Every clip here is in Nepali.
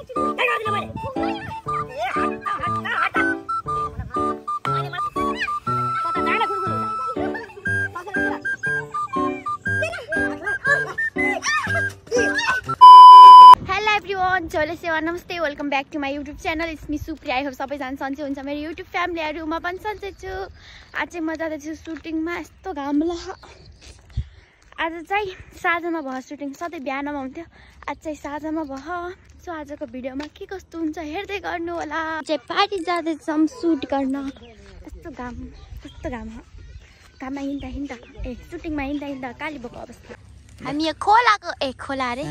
नमस्ते welcome back to my YouTube channel it's me Supriya. I hope सबैजना सन्चै हुन्छ मेरो यूट्यूब फ्यामिलीहरू। म पनि सन्चै छु। आज चाहिँ म जाँदैछु सुटिङमा। यस्तो घाम लाग्यो। आज चाहिँ साँझमा भयो सुटिङ। सधैँ बिहानमा हुन्थ्यो, आज चाहिँ साँझमा भयो। सो आजको भिडियोमा के कस्तो हुन्छ हेर्दै गर्नु होला। चाहिँ पार्टी जाँदैछौँ सुट गर्न। यस्तो घाम घाममा हिँड्दा हिँड्दा सुटिङमा हिँड्दा हिँड्दा काली भएको अवस्था। हामी यो खोला अरे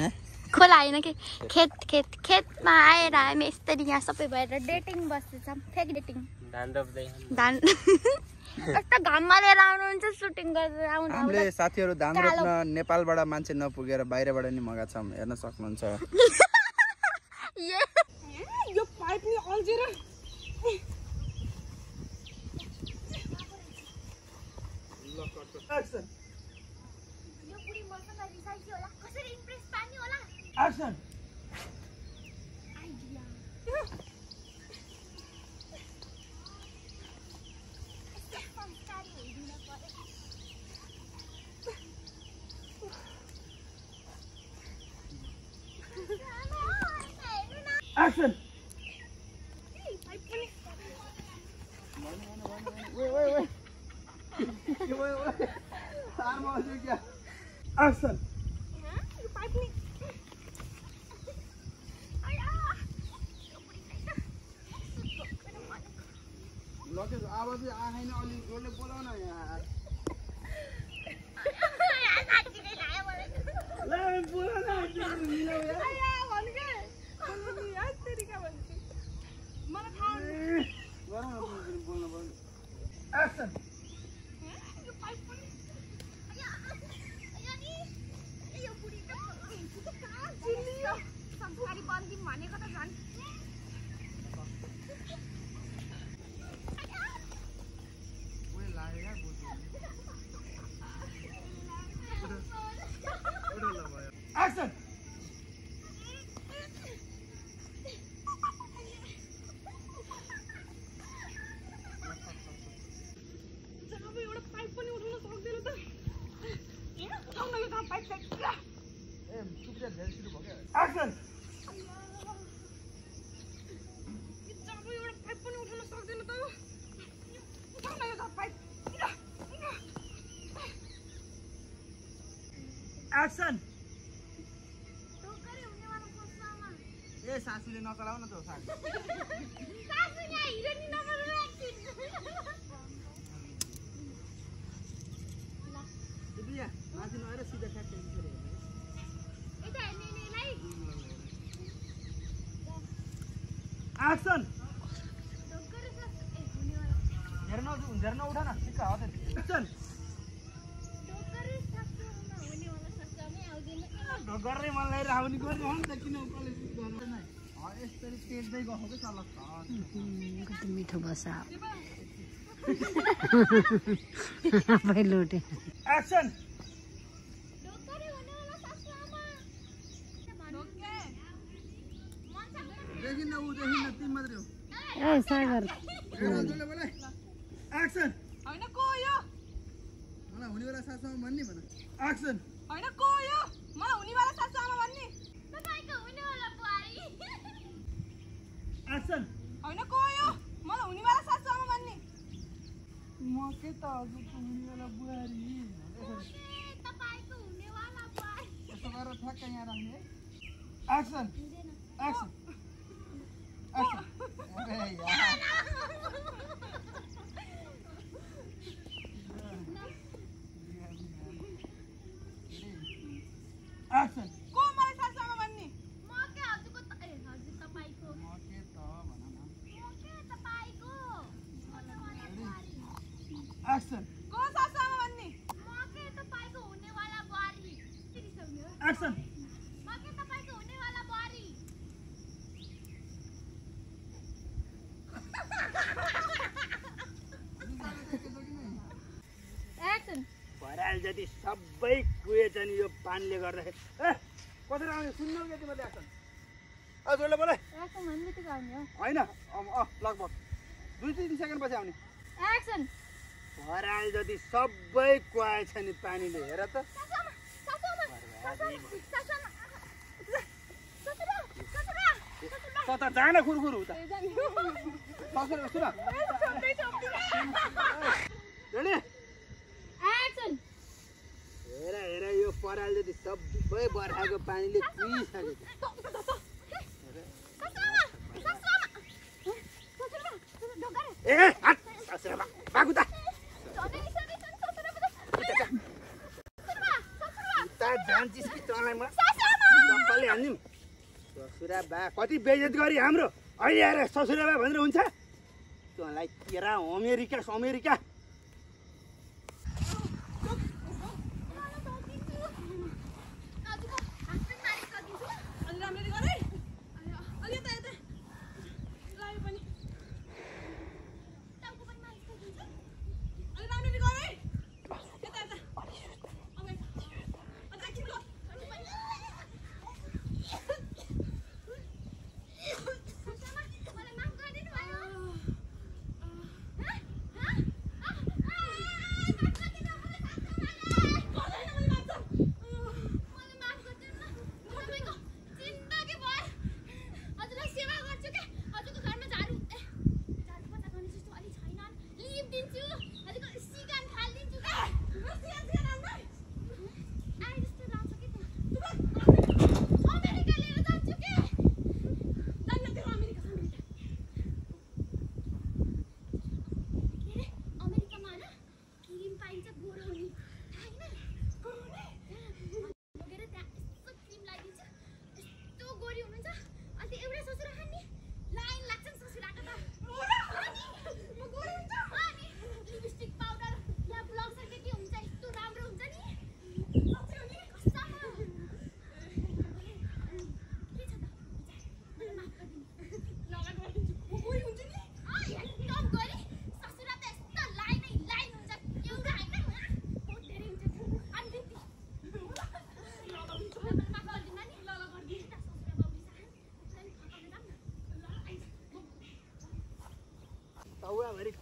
खोला होइन कि खेतमा आएर हामी यसरी यहाँ सबै भएर डेटिङ बस्दैछौँ। फेक डेटिङ धान यस्तो घाममा लिएर आउनुहुन्छ सुटिङ गरेर आउनु। हामीले साथीहरू धान रोप्न नेपालबाट मान्छे नपुगेर बाहिरबाट नि मगाएको छौँ, हेर्न सक्नुहुन्छ। यो पाइप नि अल्झेर Action! Action! Wait. Action! आवाज आएन अलि जोडले बोलाउ न यार। Action! Action! Action! ए सासूले नचलाउ न त सासू। सासू यहाँ हिरोनी नबन्नु एकछिन। दिदिया माथि नआएर सिधा काट्दै हिँड्नु पर्यो। यता हेर्ने नेलाई। एक्सन! ढोकर सासू ए हुनेवाला। झर्न उठा न ठिक्क हो त। एक्सन! ढोकर सासूमा हुनेवाला सासूमै आउँदैन। ढोकरै मलाई राउनी गर्नु हो नि त किन कलेज गर्नु नै। यसरी तेज्दै गएको के चल्ला कति मिठो बसा आफै लुटे। एक्सन! ढोकरै हुनेवाला सासूमा ढोके देखिन न उ देखिन न तिमी मात्रै हो। ए सागर जसले बोले एक्सन! हैन को यो मलाई हुनेवाला सासूमा भन्ने भन। एक्सन! हैन को यो मलाई हुनेवाला सासूमा भन्ने तपाईको हुनेवाला बुहारी। एक्सन! हैन को यो मलाई हुनेवाला सासूमा भन्ने म के त हजुरको हुनेवाला बुहारी। तपाईको हुनेवाला बुहारी यसो गरेर ठ्याक्क यहाँ राख्ने है। एक्सन! एक्सन! एक्सन! अरे यार एक्सन! को मलाई सासूमा भन्ने म के हजुरको हजुर तपाईको म के त भन न म के तपाईको एक्सन! को सासूमा भन्ने म के तपाईको हुनेवाला बुहारी। एक्सन! म के तपाईको हुनेवाला बुहारी। एक्सन! भराल जति सबै कुएछ नि यो पानीले गर्दाखेरि। ए कसरी आउने सुन्नु यति मात्रै एक्सन। जोडले बोले एक्सन भन्नु बित्तिकै आउने हो होइन लगभग 2-3 सेकेन्डपछि आउने एक्सन पराल जति सबै कुहाएछ नि पानीले हेर त कता जान खुरखुर उता ससुरा सुन रेडी एक्सन हेर हेर यो पराल जति सबै बर्खाको पानीले कुहिसकेको ए हट ससुरा भागु त जान्छिस् कि तँलाई म चप्पलले हान्दिम ससुरा बा कति बेइज्जत गरी हाम्रो अहिले आएर ससुरा बा भनेर हुन्छ तँलाई तेरा अमेरिका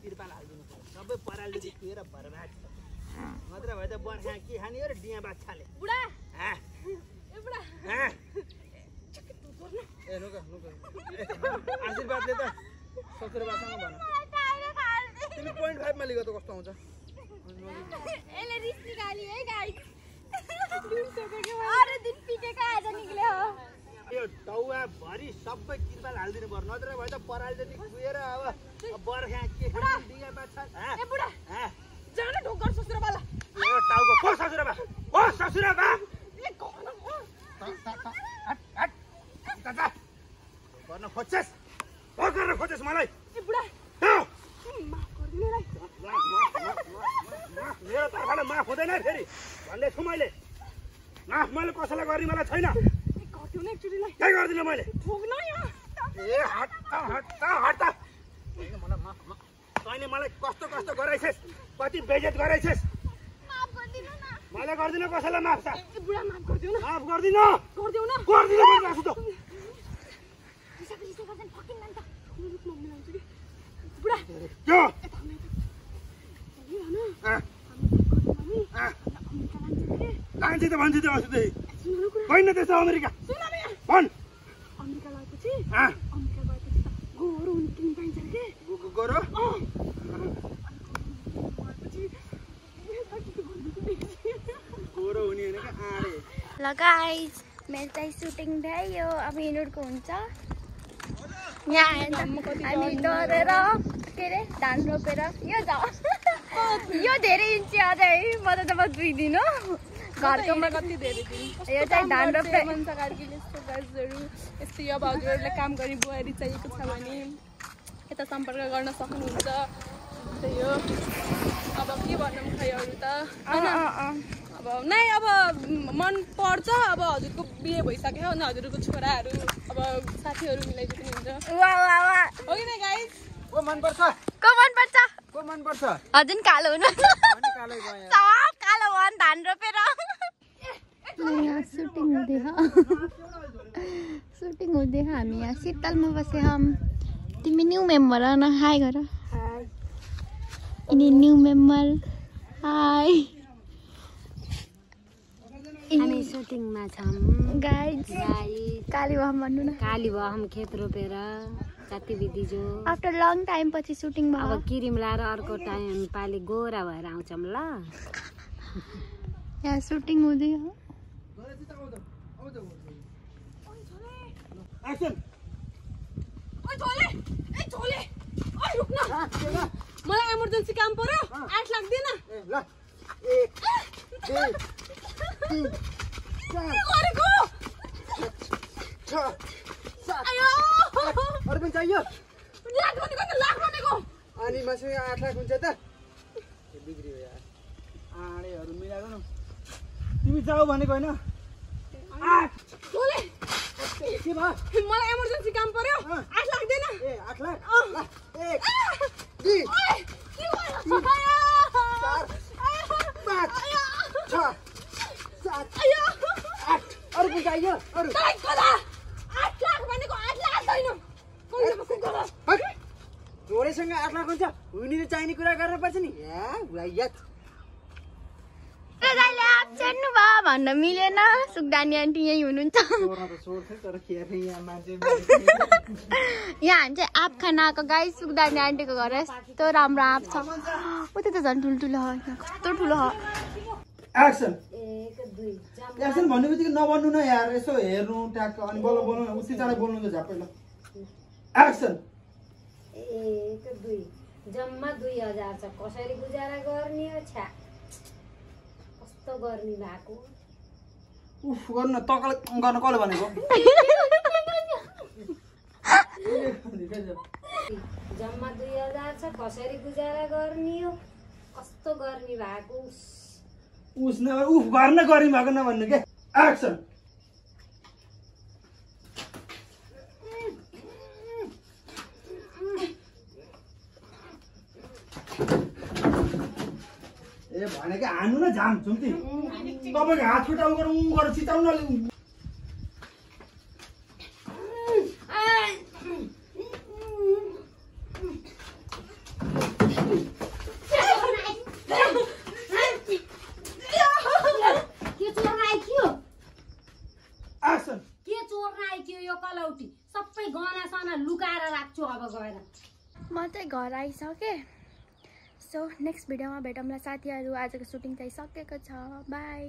तिरपाल हालिदिनु पर्यो सबै परालले कुहेर बर्बाद नत्र भए त बर्खा के खाने हो र डिया बाछाले बुढा ए बुढा ए रुक आशीर्वादले त ससुराबासँग भन तिमी 0.5 मा लिएको त कस्तो हुन्छ एले रिस निकाली है गाइस अरे दिन पिटेको आज निक्ल्यो यो टाउवा भरि सबै तिरपाल हालिदिनु पर्यो नत्र भए त पराल जति कुहेर अब बर्खा के खाने डिया बाछा ए बुढा जान ढोकर ससुराबाला यो टाउको को ससुराबा ए कोन हट दादा गर्न खोज्छस् मलाई ए बुढा माफ गर्दिनु रे मेरो तर्फबाट माफ हुँदैन फेरि भन्दै छु मैले माफ मैले कसैलाई गर्ने मलाई छैन गर्दिनु न एकचोटिलाई के गर्दिनु मैले ठोक्न ए हट तैँले मलाई कस्तो गराइछस् कति बेइज्जत गराइछस् माफ गर्दिनु न मलाई गर्दिन कसैलाई माफ ए बुढा माफ गर्दिनु न माफ गर्दिन गर्दिनु भन्छु त रिसा गर्दैन फकिङ नन्त मम्मी लान्छु कि बुढा के लान्छ त भन्छु त अस्ति होइन त्यस्तो अमेरिका सुन न भन् अमेरिका लागेपछि अमेरिका गएपछि त गोरो हुने किन पाइन्छ के गोरो गोरो हुने होइन क्या आरे ल गाइस मेरो चाहिँ सुटिङ भयो अब हिँड्नुको हुन्छ यहाँ आएर हामी डरेर के अरे धान रोपेर यो धेरै इन्ची अझै म त दुइदिनु घरकोमा कति धेरै दिन यो चाहिँ धान रोपे मन कार्कीले यस्तो गाजहरू यस्तो अब हजुरहरूले काम गर्ने बुहारी चाहिएको छ भने यता सम्पर्क गर्न सक्नुहुन्छ त्यही हो अब के भनौँ खै अरू त अब नै अब मन पर्छ अब हजुरको बिहे भइसक्यो अनि हजुरको छोराहरू अब साथीहरू मिलाइदिनु हुन्छ वा वा वा हो कि न गाइस को मन पर्छ हजुर कालो हुनु सब कालो भयो धान रोपेर यहाँ सुटिङ हुँदैछ सुटिङ हुँदै हामी यहाँ शीतलमा बसे हम तिमी न्यू मेम्बर हो न हाई गर यिनी न्यू मेम्बर हाई हामी सुटिङमा छौँ गाइज कालीबहम भन्नु न कालीबहम खेत रोपेर गतिविधि जो आफ्टर लङ टाइम पछि सुटिङ भयो अब क्रिम लाएर अर्को टाइम पालि गोरा भएर आउँछौँ ल यहाँ सुटिङ हुँदै हो एक्सन मलाई इमर्जेन्सी काम पर्यो 8 लाख दिन ल 1 2 3 गरेको 6 7 आयो अरु पनि चाहियो लाख भनेको अनि मसँग 8 लाख हुन्छ त बिग्रियो यार आडेहरु मिलाएको न तिमी जाऊ भनेको हैन 8 झोले के भयो मलाई इमर्जेन्सी काम पर्यो 8 लाख दिन ए 8 लाख ल 1 2 के भयो 4 5 6 7 आयो 8 अरु पनि चाहियो अरु तँलाई कदा 8 लाख भनेको 8 लाख छैन कोही गरा जोडेसँग 8 लाख हुन्छ हुने चाहिने कुरा गर्न पर्छ नि या वायत दाइले आप चेन्नु भयो भन्न मिलेन सुकदानी आन्टी यही हुनुहुन्छ सोर्न त सोर्थे तर खेर्ने यहाँ मान्छे यहाँ हामी चाहिँ आप खान आएको गाई सुकदानी आन्टीको घर यस्तो राम्रो आप छ उतै त झन् ठुल्ठुलो हो कस्तो ठुलो हो एक्सन एक्सन भन्ने बित्तिकै नबन्नु न यार यसो हेर्नु ट्याक्क अनि बल्ल बोल्नु न उति चाँडै बोल्नु त झ्याप्पै ल एक्सन 1 2 जम्मा 2000 छ कसरी गुजारा गर्ने हो छ्या कस्तो गर्मी भएको उफ गर्नु न तकल गर्न कसले भनेको जम्मा 2000 छ कसरी गुजारा गर्ने हो कस्तो गर्मी भएको उस न उफ गर्न गर्मी भएको नभन्नु के एक्सन ए भनेको हान्नु न झाम झुम्ती तपाईको हात खुट्टा गरेर चिताउनु न के चोर्न आइक्यो यो कलौटी सबै गहना सना लुकाएर राख्छु अब गएर म चाहिँ घर आइसकेँ सो नेक्स्ट भिडियोमा भेटौँला साथीहरू आजको सुटिङ चाहिँ सकेको छ बाई